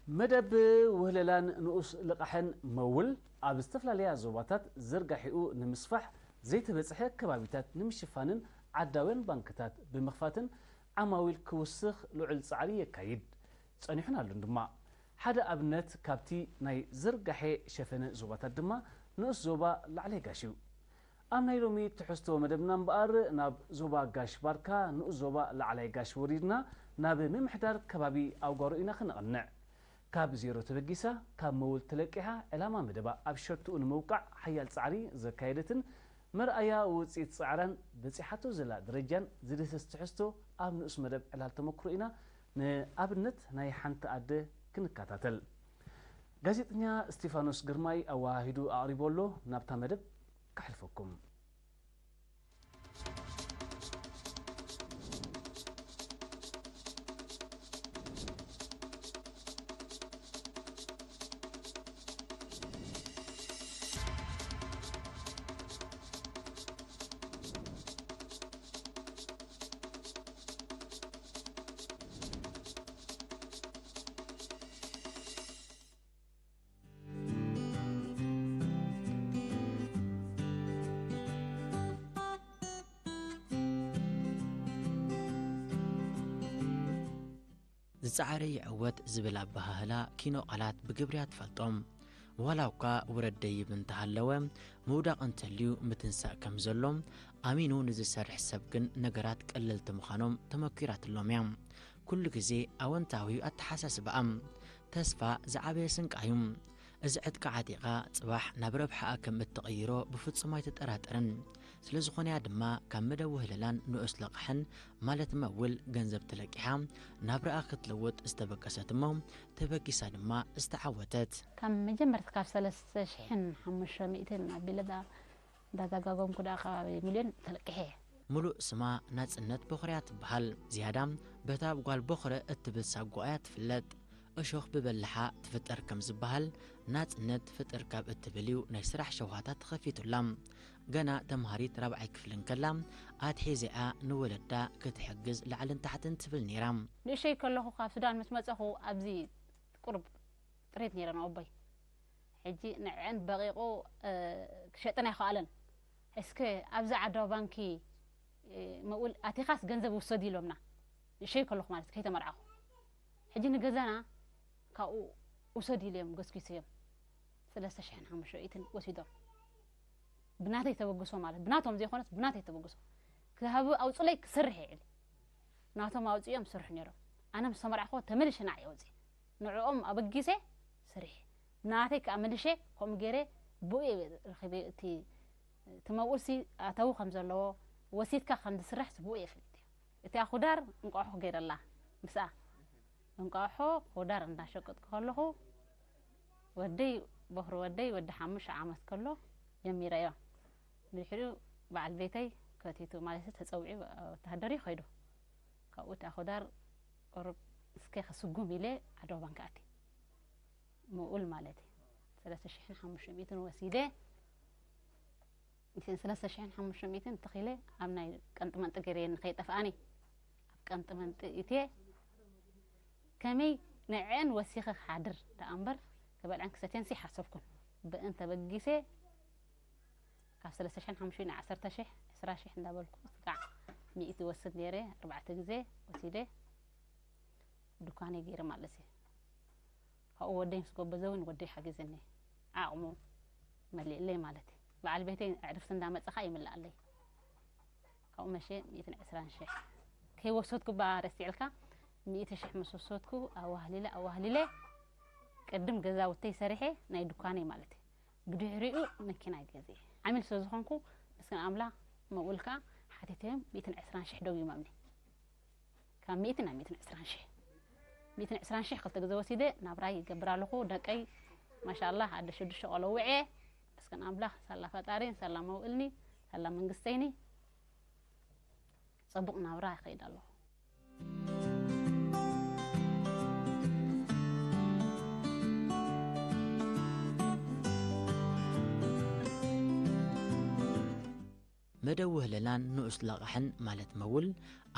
መደብ ውህለላን ንኡስ ልቓሕን መውል ኣብ ዝተፈላለያ ዞባታት ዝርጋሒኡ ንምስፋሕ ዘይተበጽሐ ከባቢታት ንምሽፋንን ዓዳውያን ባንክታት ብምኽፋትን ዓማዊል ክውስኽ ልዑል ጻዕሪ የካይድ ጸኒሑን ኣሉን ድማ። ሓደ ኣብነት ካብቲ ናይ ዝርጋሐ ሸፈነ ዞባታት ድማ ንኡስ ዞባ ላዕላይ ጋሽ እዩ። ኣብ ናይ ሎሚ ትሕዝቶ መደብና እምበኣር ናብ ዞባ ጋሽ ባርካ ንኡስ ዞባ ላዕላይ ጋሽ ወሪድና ናብ ምምሕዳር ከባቢ ኣውጋሮ ኢና ክነቕንዕ። ካብ ዜሮ ተበጊሳ ካብ መውል ተለቂሓ ዕላማ መደባ ኣብ ሸትኡ ንምውቃዕ ሓያል ጻዕሪ ዘካየደትን መርኣያ ውጽኢት ጻዕራን በጺሓቶ ዘላ ደረጃን ዝድህስስ ትሕዝቶ ኣብ ንኡስ መደብ ዕላል ተመክሮ ኢና ንኣብነት ናይ ሓንቲ ኣደ ክንከታተል። ጋዜጠኛ እስቲፋኖስ ግርማይ ኣወሃሂዱ ኣቕሪቦ ኣሎ። ናብታ መደብ ከሕልፈኩም። ዝጸዓረ ይዕወት ዝብል ኣበሃህላ ኪኖ ቃላት ብግብርያ ትፈልጦም። ዋላ እኳ ውረድ ደይብ እንተሃለወ፣ ምውዳቕ እንተልዩ ምትንሳእ ከም ዘሎ ኣሚኑ ንዝሰርሕ ሰብ ግን ነገራት ቀለልቲ ምዃኖም ተመኪራትሎም እያ። ኩሉ ግዜ ኣወንታዊ ኣተሓሳስባኣ ተስፋ ዝዓበየ ስንቃ እዩ። እዚ ዕጥቂ ዓጢቓ ጽባሕ ናብ ረብሓኣ ከም እትቕይሮ ብፍጹም ኣይትጠራጠርን። ስለ ዝኾነያ ድማ ካብ መደብ ውህለላን ንኡስ ልቓሕን ማለት መውል ገንዘብ ተለቂሓ ናብራኣ ክትልውጥ ዝተበገሰት እሞ ተበጊሳ ድማ ዝተዓወተት። ካብ መጀመርታ ካብ ሰለስተ ሽሕን ሓሙሽተ ሚእትን ኣቢለ ዳ-፣ እንዳዛጋጎምኩ ደኣ ከባቢ ሚልዮን ተለቂሐ እየ። ሙሉእ ስማ ናጽነት ቦኽርያ ትበሃል። ዝያዳ በታ ብ ጓል ቦኽረ እትብል ሳጓ እያ ትፍለጥ። እሾኽ ብበላሓ ትፍጠር ከም ዝበሃል፣ ናጽነት ፍጥር ካብ እትብል እዩ ናይ ስራሕ ሸውሃታት ተኸፊቱላ። ገና ተምሃሪት ራብዓይ ክፍሊ እንከላ፣ ኣትሒዘኣ ንወለዳ ክትሕግዝ ላዕልን ታሕትን ትብል ነይራ። ንእሸይ ከለኹ ካብ ሱዳን ምስ መጸኹ ኣብዚ ቁሩብ ጥሪት ነይረን ኣቦይ። ሕጂ ንዐን በቂቑ፣ እ፣ ክሸጠን ኣይኸኣለን። እስከ ኣብዚ ዓዳዊ ባንኪ፣ እ፣ መውል ኣቲኻስ ገንዘብ ውሰድ ኢሎምና። ንእሸይ ከለኹ ማለት ከይተመርዓኹ። ሕጂ ንገዛና ካብኡ ውሰድ ኢሎም ገስጊሰዮም። ሰለስተ ሽሕን ሓሙሽተ ሚእትን ወሲዶም። ብናተይ ተበግሶ ማለት፣ ብናቶም ዘይኮነስ ብናተይ ተበግሶ። ክሃቡ ኣውጽለይ ክሰርሕ እየ ኢለ። ናቶም ኣውጽኦም ዝሰርሑ ነይሮም። ኣነ ምስ ተመርዓኹ ተመልሼ ንዓይ ኣውጽእ። ንዕኦም ኣበጊሰ ስርሒ። ናተይ ከኣ መልሼ ከምኡ ገይረ ብኡ እየ ረኺበ። እቲ፣ እቲ መውልሲ ኣታዊ ከም ዘለዎ ወሲድካ ከም ዝስራሕ ብኡ እየ ፈልጥ። እቲኣ ኹዳር እንቋቑሖ ገይረላ ምስኣ። እንቋቑሖ ኹዳር እንዳሸቀጥኩ ከለኹ ወደይ፣ ቦኽሪ ወደይ ወዲ ሓሙሽተ ዓመት ከሎ ጀሚረዮ። ብድሕሪኡ በዓል ቤተይ ከቲቱ ማለት ተጸዊዑ ወተሃደር እዩ ከይዱ። ካብኡ እታ ኹዳር ቁሩብ እስከ ክስጉም ኢለ ዓድዋ ባንክ ኣትየ። ምኡል ማለት እዩ። ሰለስተ ሽሕን ሓሙሽተ ሚእትን ወሲደ፣ እተን ሰለስተ ሽሕን ሓሙሽተ ሚእትን ተኺለ ኣብ ናይ ቀንጢ መንጢ ገይረየን ከይጠፍኣኒ። ኣብ ቀንጢ መንጢ እትየ ከመይ ንዐን ወሲኸ ክሓድር ደኣ እምበር ክበልዐን ክሰትየንሲ ሓሰብኩን። ብእን ተበጊሰ ካብ ሰለስተ ሽሕን ሓሙሽተ ሚእትን ንዓሰርተ ሽሕ፣ ዕስራ ሽሕ እንዳበልኩ ስጋዕ ሚእቲ ወስድ ነይረ፣ ኣርባዕተ ግዜ ወሲደ። ዱካነይ ገይረ ማለት እዩ። ካብኡ ወደይ ምስ ጎበዘ እውን ወደይ ሓጊዘኒ። ዓቕሙ መሊእለይ ማለት እዩ። በዓል ቤተይ ዕርፍቲ እንዳመጸ ኸኣ ይምልኣለይ። ካብኡ መሸ ሚእትን ዕስራን ሽሕ። ከይወሰድኩ እባ ረሲዕልካ፣ ሚእቲ ሽሕ ምስ ወሰድኩ ኣዋህሊለ፣ ኣዋህሊለ፣ ቅድም ገዛውተይ ሰሪሐ ናይ ዱካነይ ማለት እዩ። ብድሕሪኡ መኪና ገዚኤ። ዓሚል ስለ ዝኾንኩ፣ ምስጋና ኣምላኽ፣ መውልካ ሓቲተዮም ሚእትን ዕስራን ሽሕ ደጉሞምኒ። ካብ ሚእቲ ናብ ሚእትን ዕስራን ሽሕ። ሚእትን ዕስራን ሽሕ ክልተ ግዜ ወሲደ ናብራይ ይገብር ኣለኹ። ደቀይ ማሻኣላህ ኣደ ሽዱሽተ ቆሎ ውዕየ። መስገን ኣምላኽ ሳላ ፈጣሪ፣ ሳላ መውእልኒ፣ ሳላ መንግስተይኒ። ጽቡቕ ናብራ ይኸይድ ኣለኹ። መደብ ውህለላን ንኡስ ለቓሕን ማለት መውል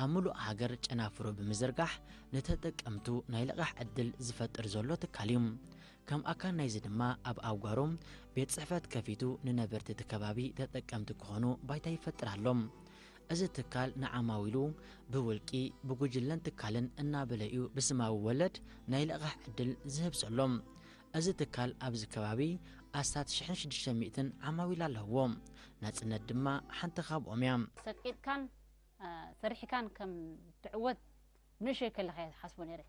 ኣብ ምሉእ ሃገር ጨናፍሩ ብምዝርጋሕ ንተጠቀምቱ ናይ ልቓሕ ዕድል ዝፈጥር ዘሎ ትካል እዩ። ከም ኣካል ናይዚ ድማ ኣብ ኣውጋሩ ቤት ጽሕፈት ከፊቱ ንነበርቲ እቲ ከባቢ ተጠቀምቲ ክኾኑ ባይታ ይፈጥር ኣሎ። እዚ ትካል ንዓማዊሉ ብውልቂ፣ ብጉጅለን ትካልን እናበለ እዩ ብስማዊ ወለድ ናይ ልቓሕ ዕድል ዝህብ ዘሎ። እዚ ትካል ኣብዚ ከባቢ ኣስታት ሽሕን ሽዱሽተ ሚእትን ዓማዊል ኣለዎ። ናጽነት ድማ ሓንቲ ካብኦም እያ። ሰቂጥካን ሰሪሕካን ከም ትዕወት ብንእሽተይ ከለኻ እየ ዝሓስቦ ነይረ።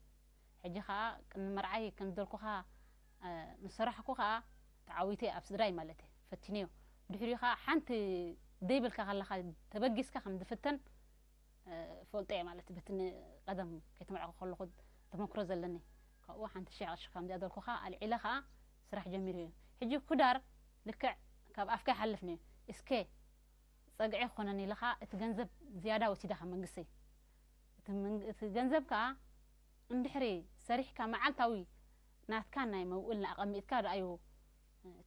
ሕጂ ኸኣ ቅድሚ መርዓይ ከም ዝበልኩኻ ምስ ሰራሕኩ ኸኣ ተዓዊተ ኣብ ስድራይ ማለት እየ ፈቲነዮ። ድሕሪኡ ኸኣ ሓንቲ ደይበልካ ከለኻ ተበጊስካ ከም ዝፍተን ፈልጦ እየ ማለት በቲ ቀደም ከይተመርዓኹ ከለኹ ተመክሮ ዘለኒ። ካብኡ ሓንቲ ሽሕ ቅርሺ ከምዚኣ ዘልኩኻ ኣልዒለ ኸኣ ስራሕ ጀሚሩ እዩ። ሕጂ ኩዳር ልክዕ ካብ ኣፍካ ይሓልፍ ነዩ። እስከ ጸግዒ ክኾነኒ ኢለ ኸኣ እቲ ገንዘብ ዝያዳ ወሲዳ ካብ መንግስተይ። እቲ መንግ-፣ እቲ ገንዘብ ከኣ እንድሕሪ ሰሪሕካ መዓልታዊ ናትካ ናይ መውእል ኣቐሚጥካ ደኣ እዩ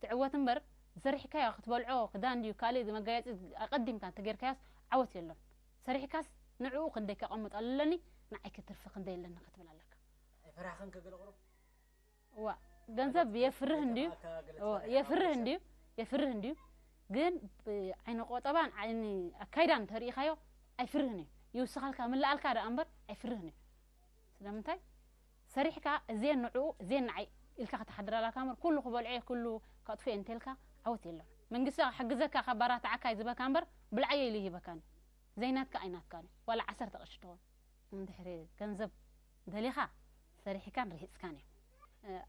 ትዕወት እምበር፣ ዝሰሪሕካዮ ክትበልዖ ክዳን ድዩ ካልእ መጋየጺ ኣቐዲምካ እንተጌርካዮስ ዓወት የሎን። ሰሪሕካስ ንዕኡ ክንደይ ከቐምጥ ኣለኒ፣ ንዓይ ከ ትርፊ ክንደይ ኣለኒ ክትብል ኣለካ። ኣይፈራሕኽን ከ ገለ ቁሩብ? እዋ፣ ገንዘብ የፍርህ እንድዩ። እዋ፣ የፍርህ እንድዩ። የፍርህ እንድዩ። ግን ብዓይኒ ቆጠባን ዓይኒ ኣካይዳን እንተሪኢኻዮ ኣይፍርህን እዩ። ይውስኻልካ፣ ምላኣልካ ደኣ እምበር ኣይፍርህን እዩ። ስለምንታይ? ሰሪሕካ እዜን ንዕኡ፣ እዜን ንዓይ ኢልካ ከተሓድር ኣለካ እምበር፣ ኩሉ ክበልዖ እየ፣ ኩሉ ከጥፍኦ እየ እንተልካ ዓወት የሎን። መንግስቲ ክሕግዘካ፣ ከበራትዓካ እዩ ዝበካ እምበር፣ ብልዓዮ ኢሉ ይህበካን እዩ። ዘይናትካ ኣይናትካን እዩ። ዋላ ዓሰርተ ቅርሺ ትኾን። እንድሕሪ ገንዘብ ደሊኻ ሰሪሕካን ርሂጽካን እዩ።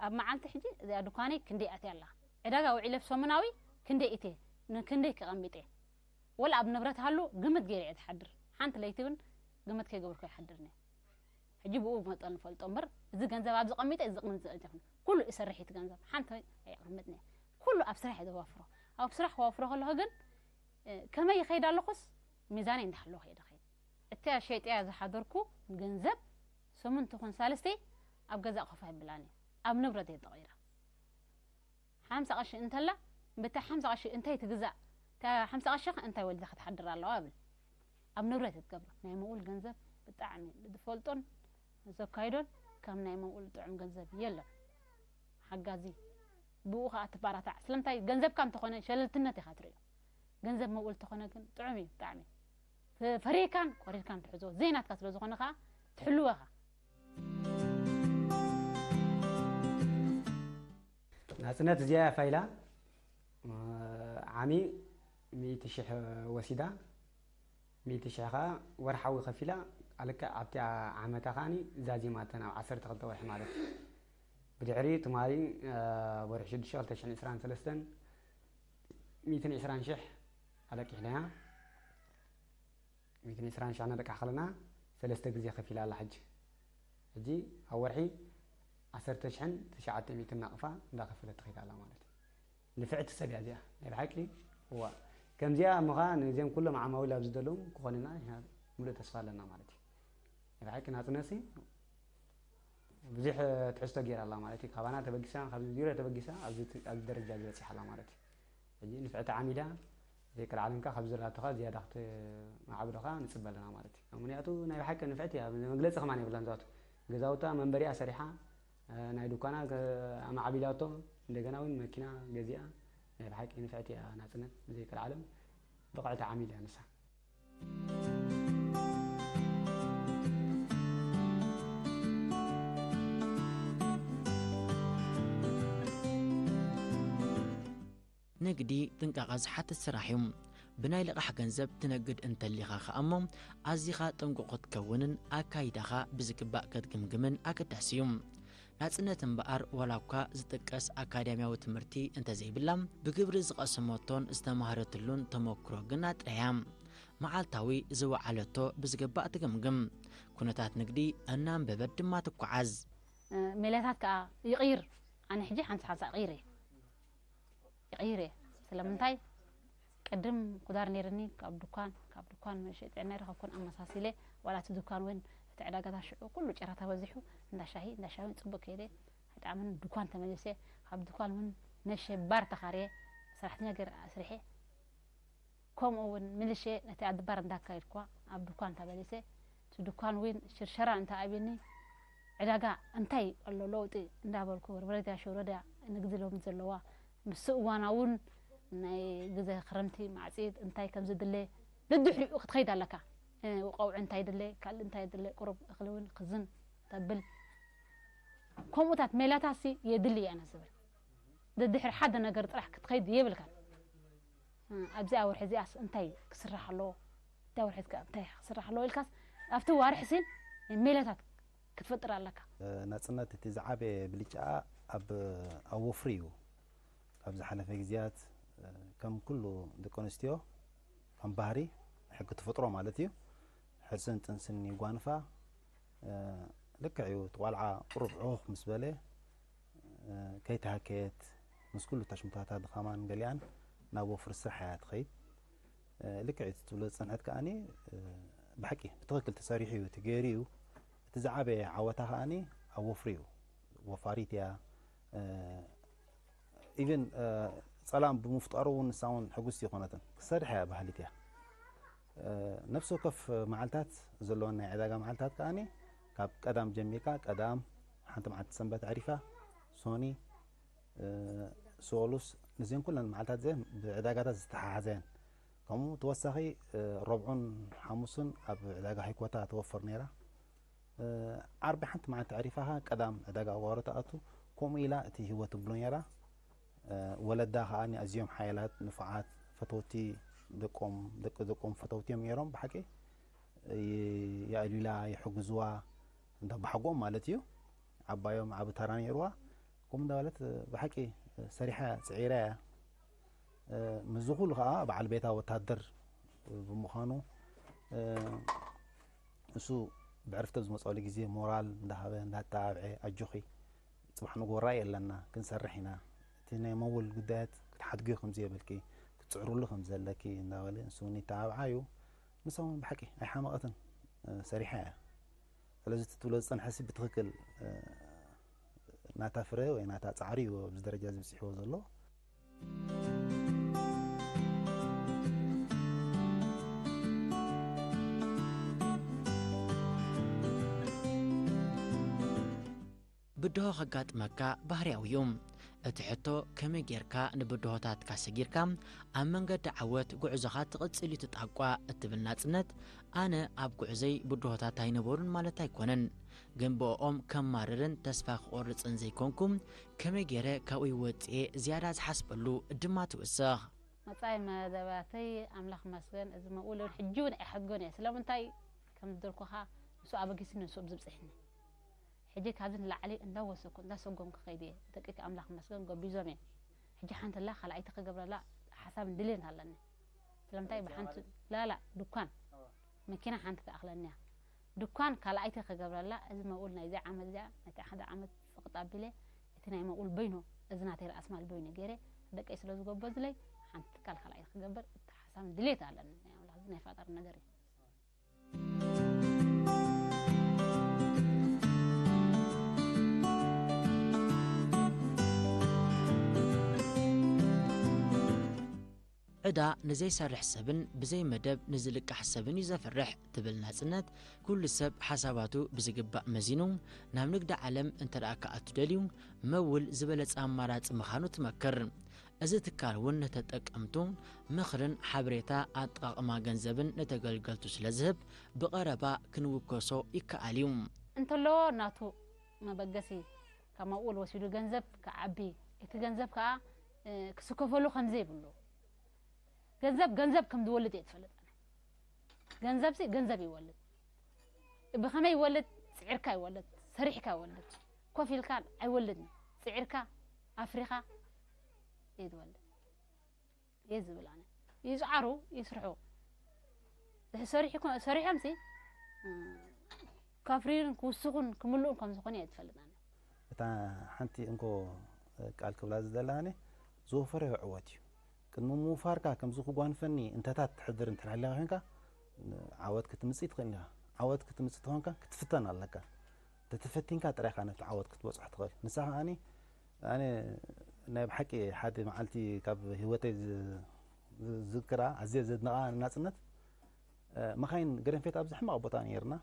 ኣብ መዓልቲ ሕጂ እዚኣ ድኳነይ ክንደይ ኣትያ ኣላ? ዕዳጋ ውዒለ ብሰሙናዊ ክንደይ እትየ? ንክንደይ ከቐሚጠ? ወላ ኣብ ንብረት ሃሉ ግምት ገይረ እየ ዝሓድር። ሓንቲ ለይቲ እውን ግምት ከይገበርኩ ኣይሓድርን እየ። ሕጂ ብኡ መጠን ንፈልጦ እምበር፣ እዚ ገንዘብ ኣብዚ ቀሚጠ፣ እዚ ቀሚጠ ኣይኮነን። ኩሉ ይሰርሕ እቲ ገንዘብ። ሓንቲ ኣይቀምጥን እየ። ኩሉ ኣብ ስራሕ እየ ዘዋፍሮ። ኣብ ስራሕ ከዋፍሮ ከለኹ ግን፣ እ፣ ከመይ ይኸይድ ኣለኹስ፣ ሚዛነይ እንዳሃለወ ከይደ ኸይድ። እቲኣ ሸይጠያ ዝሓደርኩ ገንዘብ ሰሙን ትኹን ሳልስቲ ኣብ ገዛ ኮፍ ኣይብላን እየ። ኣብ ንብረት እየ ተቐይራ። ሓምሳ ቅርሺ እንተላ፣ በታ ሓምሳ ቅርሺ እንታይ ትግዛእ? እታ ሓምሳ ቅርሺ ኸ እንታይ ወሊዳ ክትሓድር ኣለዋ እብል። ኣብ ንብረት እየ ትገብሮ። ናይ መውል ገንዘብ ብጣዕሚ ዝፈልጦን ዘካይዶን ከም ናይ መውል ጥዑም ገንዘብ የለን። ሓጋዚ ብኡ ኸኣ ትባራታዕ። ስለምንታይ? ገንዘብካ እንተኾነ ሸለልትነት ኢኻ ትርእዮ። ገንዘብ መውል እንተኾነ ግን ጥዑም እዩ ብጣዕሚ። ፈ-፣ ፈሪህካን ቆሪርካን ትሕዞ። ዘይናትካ ስለ ዝኾነ ኸኣ ትሕልወኻ። ናጽነት እዚኣ እያ ፋይላ። ዓሚ ሚእቲ ሽሕ ወሲዳ፣ ሚእቲ ሽሕ ኸኣ ወርሓዊ ከፊላ፣ ልክዕ ኣብቲ ዓመታ ኸኣኒ ዛዚማተን ኣብ ዓሰርተ ክልተ ወርሒ ማለት እዩ። ብድሕሪ ትማሊ፣ እ፣ ወርሒ ሽዱሽተ ክልተ ሽሕን ዕስራን ሰለስተን ሚእትን ዕስራን ሽሕ ኣለቂሕናያ። ሚእትን ዕስራን ሽሕ ነለቅሕ ከለና ሰለስተ ግዜ ከፊላ ኣላ ሕጂ። ሕጂ ኣብ ወርሒ ዓሰርተ ሽሕን ትሽዓተ ሚእትን ናቕፋ እንዳኸፈለት ትኸይድ ኣላ ማለት እዩ። ንፍዕቲ ሰብ እያ እዚኣ። ናይ ብሓቂ፣ እዋ። ከምዚኣ እሞ ኸኣ ነዚኦም ኩሎም ዓማዊል ኣብዚ ዘለዉ ክኾኑና ኢና ሙሉእ ተስፋ ኣለና ማለት እዩ። ናይ ብሓቂ ናጽነትሲ ብዙሕ ትሕዝቶ ገይራ ኣላ ማለት እዩ። ካባና ተበጊሳ፣ ካብ ዜሮ ተበጊሳ ኣብዚ ት-፣ ኣብዚ ደረጃ እዚ በጺሓ ኣላ ማለት እዩ። ሕጂ ንፍዕቲ ዓሚዳ ዘይቀልዓለንካ ካብ ዘላቶኻ ዝያዳ ክትማዕብሎኻ ንጽበ ኣለና ማለት እዩ። ምኽንያቱ ናይ ብሓቂ ንፍዕቲ እያ፣ መግለጺ ከማን የብላን ዛቱ። ገዛውታ መንበሪኣ ሰሪሓ፣ እ፣ ናይ ዱካና ከ-፣ ኣማዕቢላቶ፣ እንደገና እውን መኪና ገዚኣ፣ ናይ ብሓቂ ንፍዕቲ እያ ናጽነት ብዘይቀልዓለም ብቕዕቲ ዓሚል እያ ንሳ። ንግዲ ጥንቃቐ ዝሓትት ስራሕ እዩ። ብናይ ልቓሕ ገንዘብ ትነግድ እንተሊኻ ኸኣ እሞ፣ ኣዚኻ ጥንቁቕ ክትከውንን ኣካይዳኻ ብዝግባእ ክትግምግምን ኣገዳሲ እዩ። ናጽነት እምበኣር፣ ዋላ እኳ ዝጥቀስ ኣካዳሚያዊ ትምህርቲ እንተዘይብላ፣ ብግብሪ ዝቐሰመቶን ዝተማህረትሉን ተመክሮ ግና ጥራይ እያ። መዓልታዊ ዝወዓለቶ ብዝግባእ ትግምግም። ኩነታት ንግዲ እናንበበት ድማ ትጓዓዝ። እ፣ ሜላታት ከኣ ይቕይር። ኣነ ሕጂ ሓንሳ ሓንሳ ይቕይር እየ። ይቕይር እየ። ስለምንታይ? ቅድም ኩዳር ነይርኒ፣ ካብ ድኳን፣ ካብ ድኳን መሸጢ ዕዳጋ ረኸብኩን ኣመሳሲለ፣ ዋላ እቲ ድኳን እውን እቲ ዕዳጋታት ሽዑ ኩሉ ጨረታ በዚሑ፣ እንዳ ሻሂ፣ እንዳ ሻሂ እውን ጽቡቕ ከይደ፣ ኣይጠዓመን፣ ድኳን ተመሊሰ፣ ካብ ድኳን እውን ነሸ ባር ተኻርየ፣ ሰራሕተኛ ገይረ ኣስሪሐ፣ ከምኡ እውን ምልሼ ነቲ ኣድባር እንዳካየድኳ ኣብ ድኳን ተበሊሰ። እቲ ድኳን እውን ሽርሸራ እንተ ኣብኒ ዕዳጋ እንታይ ኣሎ ለውጢ እንዳበልኩ በርበረ ድያ ሽሮ ድያ ንግዲ ሎሚ ዘለዋ ምስ እዋና እውን ናይ ግዜ ክረምቲ ማዕፂድ እንታይ ከም ዝድለ ንድሕሪኡ ክትኸይድ ኣለካ። እ፣ ቀውዒ እንታይ ድለ ካልእ እንታይ ድለ ቁሩብ እኽሊ እውን ክዝን ተብል ከምኡታት ሜላታት ሲ የድሊ እየ ኣነ ዝብል። ደድሕሪ ሓደ ነገር ጥራሕ ክትኸይድ የብልካን። እ፣ ኣብዚኣ ወርሒ እዚኣስ እንታይ ክስራሕ ኣለዎ? ኣብታ ወርሒ እዚኣ እንታይ ክስራሕ ኣለዎ ኢልካስ ኣብቲ ዋርሒ ሲን ሜላታት ክትፈጥር ኣለካ። ናጽነት እቲ ዝዓበየ ብልጫኣ ኣብ ኣብ ወፍሪ እዩ። ካብ ዝሓለፈ ግዜያት ከም ኩሉ ደቂ ኣንስትዮ ከም ባህሪ ሕጊ ተፈጥሮ ማለት እዩ ሕርስን ጥንስን ይጓንፋ። ልክዕ እዩ። እቲ ቆልዓ ቁሩብ ዕኹኽ ምስ በለ ከይተሃከየት ምስ ኩሉ ታሽሙታታ ድኻማን ገሊኣን ናብ ወፍሪ ስራሕ እያ ትኸይድ። ልክዕ እዩ ትብሎ ዝጸንሐት ከኣኒ ብሓቂ ብትኽክል ተሰሪሑ እዩ እቲ ገይሩ እዩ። እቲ ዝዓበየ ዓወታ ከኣኒ ኣብ ወፍሪ እዩ። ወፋሪት እያ። ኢቨን ጸላም ብምፍጣሩ እውን ንሳ እውን ሕጉስቲ ይኾነትን ክሰርሕ እያ ባህሊት እያ። ነፍሲ ወከፍ መዓልታት ዘለወን ናይ ዕዳጋ መዓልታት ከኣኒ ካብ ቀዳም ጀሚርካ ቀዳም ሓንቲ መዓልቲ ሰንበት ዕሪፋ ሶኒ ሶሉስ ንዚን ኩለን መዓልታት ዘን ብዕዳጋታት ዝተሓሓዘ እየን። ከምኡ ተወሳኺ ረብዑን ሓሙስን ኣብ ዕዳጋ ሃይኮታ ተወፍር ነይራ። ዓርቢ ሓንቲ መዓልቲ ዕሪፋኻ ቀዳም ዕዳጋ ኣዋሮ ተኣቱ። ከምኡ ኢላ እቲ ህይወት ትብሎ ነይራ። ወለዳ ከኣ ኣዝዮም ሓያላት ንፉዓት ፈተውቲ ደቆም ደቂ ደቆም ፈተውቲ እዮም ነይሮም ብሓቂ። የእልዩላ ይሕግዝዋ እንተ ብሓጎም ማለት እዩ። ዓባዮም ዓቢ ተራ ነይርዋ። ከምኡ እንዳበለት ብሓቂ ሰሪሓ እያ፣ ጽዒራ እያ። ምስዚ ኩሉ ከኣ በዓል ቤታ ወታደር ብምዃኑ እሱ ብዕርፍቲ ኣብ ዝመጽኣሉ ግዜ ሞራል እንዳሃበ እንዳተባብዐ ኣጆኺ ጽባሕ ንጎ ራእይ ኣለና ክንሰርሕ ኢና እቲ ናይ መወል ጉዳያት ክትሓድግዮ ከም ዘየብልኪ ክትጽዕሩሉ ከም ዘለኪ እንዳበለ ንሱ እውን ይተባብዓ እዩ። ንሳ እውን ብሓቂ ኣይሓመቐትን ሰሪሓ እያ። ስለዚ እቲ ትብሎ ዝጸንሐሲ ብትኽክል ናታ ፍረ ወይ ናታ ጻዕሪ እዩ ኣብዚ ደረጃ እዚ በጺሕዎ ዘሎ። ብድሆ ከጋጥመካ ባህርያዊ እዩ። እቲ ሕቶ ከመይ ጌርካ ንብድሆታትካ ሰጊርካ ኣብ መንገዲ ዓወት ጉዕዞኻ ትቕጽል እዩ ትጣቋ እትብል ናጽነት፣ ኣነ ኣብ ጉዕዘይ ብድሆታት ኣይነበሩን ማለት ኣይኮነን፣ ግን ብእኦም ከማርርን ተስፋ ክቖርጽን ዘይኮንኩ፣ ከመይ ጌረ ካብኡ ይወጽእ እየ ዝያዳ ዝሓስበሉ ድማ ትውስኽ። መጻኢ መደባተይ ኣምላኽ ይመስገን እዚ መብኡ እውን ሕጂ እውን ኣይሓድጎን እየ። ስለምንታይ ከም ዝበልኩኻ ንሱ ኣበጊስኒ ንሱ ዝብጽሕኒ። ሕጂ ካብዚ ንላዕሊ እንዳወሰኩ እንዳሰጎምኩ ከይደ እየ። ደቂካ ኣምላኽ ይመስገን ጎቢዞም እየ። ሕጂ ሓንቲ ኣላ ካልኣይቲ ክገብረላ ሓሳብን ድሌትን ኣለኒ። ስለምንታይ ብሓንቲ ላላ ድኳን መኪና ሓንቲ ትኣኽለኒ እያ። ድኳን ካልኣይቲ ክገብረላ እዚ መብኡል ናይዚ ዓመት እዚኣ ነቲ ሓደ ዓመት ፍቕጥ ኣቢለ እቲ ናይ መብኡል በይኑ እዚ ናተይ ርኣስማል በይኑ ገይረ ደቀይ ስለ ዝጎበዝለይ ሓንቲ ትካል ካልኣይቲ ክገብር እቲ ሓሳብን ድሌት ኣለኒ። ናይ ኣምላኽ እዚ ናይ ፋጣር ነገር እዩ። ዕዳ ንዘይሰርሕ ሰብን ብዘይ መደብ ንዝልቃሕ ሰብን እዩ ዘፍርሕ ትብል ናጽነት፣ ኩሉ ሰብ ሓሳባቱ ብዝግባእ መዚኑ ናብ ንግዲ ዓለም እንተ ደኣ ክኣቱ ደልዩ፣ መውል ዝበለጸ ኣማራጺ ምዃኑ ትመክር። እዚ ትካል እውን ንተጠቀምቱ ምኽርን ሓበሬታ ኣጠቓቕማ ገንዘብን ንተገልገልቱ ስለ ዝህብ ብቐረባ ክንውከሶ ይከኣል እዩ። እንተሎ ናቱ መበገሲ ካብ መብኡል ወሲዱ ገንዘብ ክዓቢ እቲ ገንዘብ ከዓ ክስከፈሉ ከምዘይብሉ ገንዘብ ገንዘብ ከም ዝወልድ እየ ትፈልጥ። ገንዘብ ሲ ገንዘብ ይወልድ። ብኸመይ ይወልድ? ጽዒርካ ይወልድ፣ ሰሪሕካ ይወልድ። ኮፍ ኢልካ ኣይወልድን። ጽዒርካ ኣፍሪኻ እየ ዝወልድ እየ ዝብል ኣነ። ይጽዓሩ ይስርሑ። ዝሕ- ሰሪሑ- ሰሪሖም ሲ ካፍሪዩን ክውስኹን ክምልኡን ከም ዝኾነ እየ ዝፈልጥ ኣነ። እታ ሓንቲ እንኮ ቃል ክብላ ዝደላኒ ዝወፈረ ይዕወት እዩ። ቅድሚ ምውፋርካ ከምዚ ክጓንፈኒ እንተታት ትሕድር እንተ ሃሊኻ ኮይንካ ዓወት ክትምጽእ ትኽእል ኢኻ። ዓወት ክትምጽእ ተኾንካ ክትፍተን ኣለካ። ተተፈቲንካ ጥራይ ኢኻ ነቲ ዓወት ክትበጽሖ ትኽእል። ንሳ ከኣኒ ኣነ ናይ ብሓቂ ሓደ መዓልቲ ካብ ህይወተይ ዝ- ዝዝክራ ኣዝየ ዘድንቓ ንናጽነት፣ እ፣ መኻይን ግረንፌት ኣብዚ ሕማቕ ቦታ ነይርና።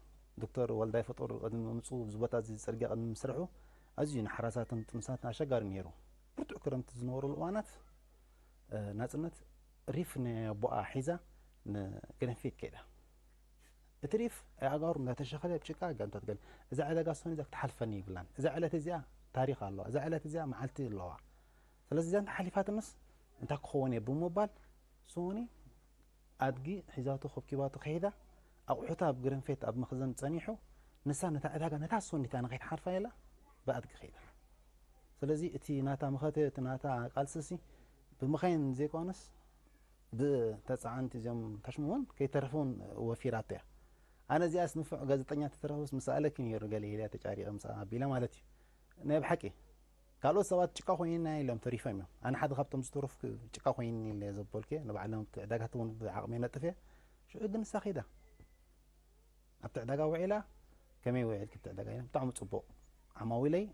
ዶክተር ወልዳይ ፈጦር ቅድሚ ምምፅኡ ኣብዚ ቦታ እዚ ፅርግያ ቅድሚ ምስርሑ ኣዝዩ ንሓራሳትን ጥምሳትን ኣሸጋሪ ነይሩ። ብርቱዕ ክረምቲ ዝነበረሉ እዋናት፣ እ፣ ናጽነት ሪፍ ነቦኣ ሒዛ ንግረንፌት ከይዳ። እቲ ሪፍ ኣእጋሩ እንዳተሸኸለ ኣብ ጭቃ ጋንታት ገለ፣ "እዛ ዕዳጋ ሶኒ እዛ ክትሓልፈኒ ይብላን፣ እዛ ዕለት እዚኣ ታሪኽ ኣለዋ፣ እዛ ዕለት እዚኣ መዓልቲ ኣለዋ። ስለዚ እዚኣ እንተሓሊፋትንስ እንታይ ክኸውን እየ?" ብምባል ሶኒ ኣድጊ ሒዛቶ ከብኪባቶ ከይዳ፣ ኣቑሑታ ኣብ ግረንፌት ኣብ መኽዘን ጸኒሑ፣ ንሳ ነታ ዕዳጋ ነታ ሶኒ እታ ንኸይትሓልፋ ኢላ ብኣድጊ ከይዳ። ስለዚ እቲ ናታ መኸተ፣ እቲ ናታ ቃልስሲ ብመኻይን ዘይኮነስ ብተጻዓንቲ እዚኦም ታሽሙ እውን ከይተረፈ እውን ወፊራቶ እያ። ኣነ እዚኣስ ንፉዕ ጋዜጠኛ ተተረፈስ ምሰኣለኪ ነይሩ፣ ገለ ኢለያ ተጫሪቐ ምስኣ ኣቢለ ማለት እዩ። ናይ ብሓቂ ካልኦት ሰባት ጭቃ ኮይንና ኢሎም ተሪፎም እዮም። ኣነ ሓደ ካብቶም ዝተረፍኩ ጭቃ ኮይንኒ ኢለ ዘበልኩ እየ። ንባዕሎም ኣብቲ ዕዳጋት እውን ብዓቕመይ ነጥፍ እየ። ሽዑ ግን ንሳ ከይዳ ኣብቲ ዕዳጋ ውዒላ። ከመይ ውዒልኪ ኣብቲ ዕዳጋ ኢሎም፣ ብጣዕሚ ጽቡቕ። ዓማዊለይ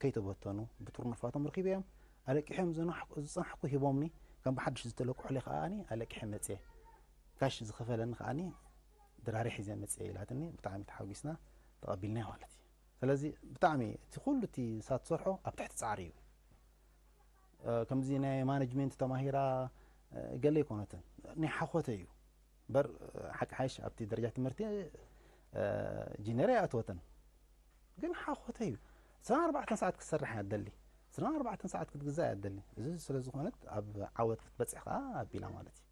ከይተበተኑ ብጥርኑፋቶም ረኺበዮም። ኣለቂሖም ዝናሕ-፣ ዝጸናሕኩ ሂቦምኒ። ከም ብሓድሽ ዝተለቅሑለይ ከኣኒ ኣለቂሐ መጽየ። ካሽ ዝኸፈለኒ ከኣኒ ድራሪ ሒዘ መጽየ ኢላትኒ። ብጣዕሚ ተሓጒስና ተቐቢልናያ ማለት እዩ። ስለዚ ብጣዕሚ እቲ ኩሉ እቲ ንሳ ትሰርሖ ኣብ ትሕቲ ጻዕሪ እዩ። እ፣ ከምዚ ናይ ማኔጅመንት ተማሂራ፣ እ፣ ገለ ኣይኮነትን። ናይ ሓኾተ እዩ። እምበር፣ እ፣ ሓቂ ሓይሽ ኣብቲ ደረጃ ትምህርቲ፣ እ፣ ጂነር ኣይኣተወትን። ግን ሓኾተ እዩ። ዕስራን ኣርባዕተን ሰዓት ክትሰርሕ እያ ትደሊ። ዕስራን ኣርባዕተን ሰዓት ክትግዛእ እያ ትደሊ። እዚ ስለ ዝኾነት ኣብ ዓወት ክትበጽሕ ከኣ ኣቢላ ማለት እዩ።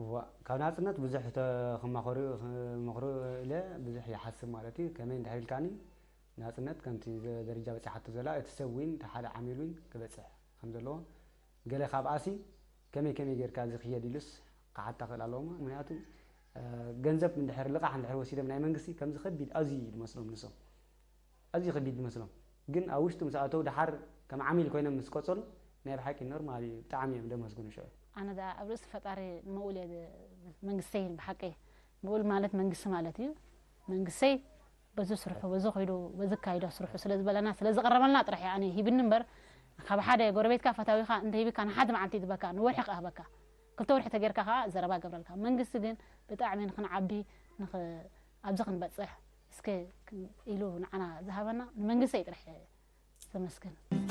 እዋ፣ ካብ ናጽነት ብዙሕ ተ-፣ ክመኽሩ፣ ክመኽሩ ኢለ ብዙሕ ይሓስብ ማለት እዩ። ከመይ እንድሕር ኢልካኒ፣ ናጽነት ከምቲ ዘ-፣ ደረጃ በጺሓቶ ዘላ፣ እቲ ሰብ እውን፣ እቲ ሓደ ዓሚል እውን ክበጽሕ ከም ዘለዎ፣ ገለ ካብኣሲ ከመይ ከመይ ጌርካ እዚ ክየድ ኢሉስ ክሓታ ክእል ኣለዎ። ምክንያቱ፣ እ፣ ገንዘብ እንድሕር ልቓሕ እንድሕር ወሲዶም ናይ መንግስቲ ከምዚ ከቢድ ኣዝዩ እዩ ዝመስሎም ንሶም። ኣዝዩ ከቢድ ይመስሎም። ግን ኣብ ውሽጡ ምስ ኣተው ደሓር ከም ዓሚል ኮይኖም ምስ ቀጸሉ ናይ ብሓቂ ኖርማል እዩ። ብጣዕሚ እዮም ደመስግኑ ሽዑ። ኣነ ደኣ ኣብ ርእሲ ፈጣሪ ምኡል እየ ዝ-፣ መንግስተይ ብሓቂ ምኡል ማለት መንግስቲ ማለት እዩ። መንግስተይ በዚ ስርሑ፣ በዚ ከይዱ፣ በዚ ካይዶ ስርሑ ስለ ዝበለና፣ ስለ ዝቐረበልና ጥራሕ እዩ ኣነ ሂብኒ እምበር፣ ካብ ሓደ ጎረቤትካ ፈታዊኻ እንተ ሂብካ ንሓንቲ መዓልቲ ይህበካ፣ ንወርሒ ክኣህበካ። ክልተ ወርሒ ተጌርካ ከኣ ዘረባ ገብረልካ። መንግስቲ ግን ብጣዕሚ ንኽንዓቢ፣ ንኽ-፣ ኣብዚ ክንበጽሕ እስከ ኢሉ ንዓና ዝሃበና ንመንግስተይ ጥራሕ ዘመስግን።